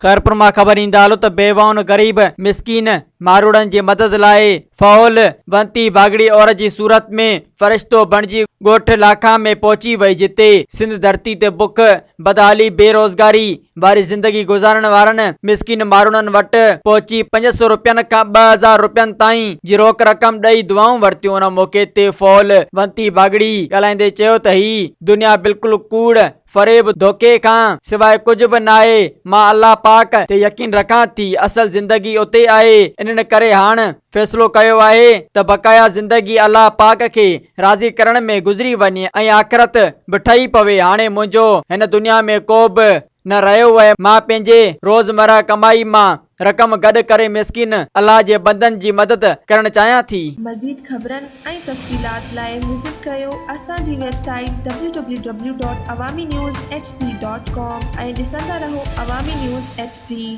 خيرپور مان خبر ايندا هلو ته بيواهن غريب مسڪين ماروئڙن جي مدد لاء فعول ونتي باگڙي عورت جي صورت ۾ فرشتو بڻجي ڳوٺ لاکا ۾ پهچي وئي جتي سنڌ ڌرتي تي بک، بدحالي، بي روزگاري واري زندگي گذارڻ وارن مسڪين ماروئڙن وٽ پهچي 500 روپين کان 2000 روپين تائين جي روڪ رقم ڏئي دعائون ورتيون ان موقعي تي فعول ونتي باگڙي ڳالهائيندي چيو ته هي دنيا بلڪل ڪوڙ فريب ڌوڪي کان سواء ڪجهه به ناهي، مان الله پاڪ تي يقين رکان ٿي، اصل زندگي اتي آهي، انهن ڪري هاڻ فيصلو ڪيو آهي ته بقايا زندگي الله پاڪ کي راضي ڪرڻ ۾ گذري وڃي ۽ آخرت به ٺهي پوي، هاڻي منهنجو هن دنيا ۾ ڪو به نه رهيو ۽ مان پنهنجي روزمره ڪمائي مان رقم گڏ ڪري مسڪين الله جي بندن جي مدد ڪرڻ چاهيان ٿي. مزيد خبرن ۽ تفصيلات لاء وزٽ ڪريو اسان جي website W W W dot Awami news H D dot com ۽ ڏسندا رهو عوامي نيوز ايڇ ڊي.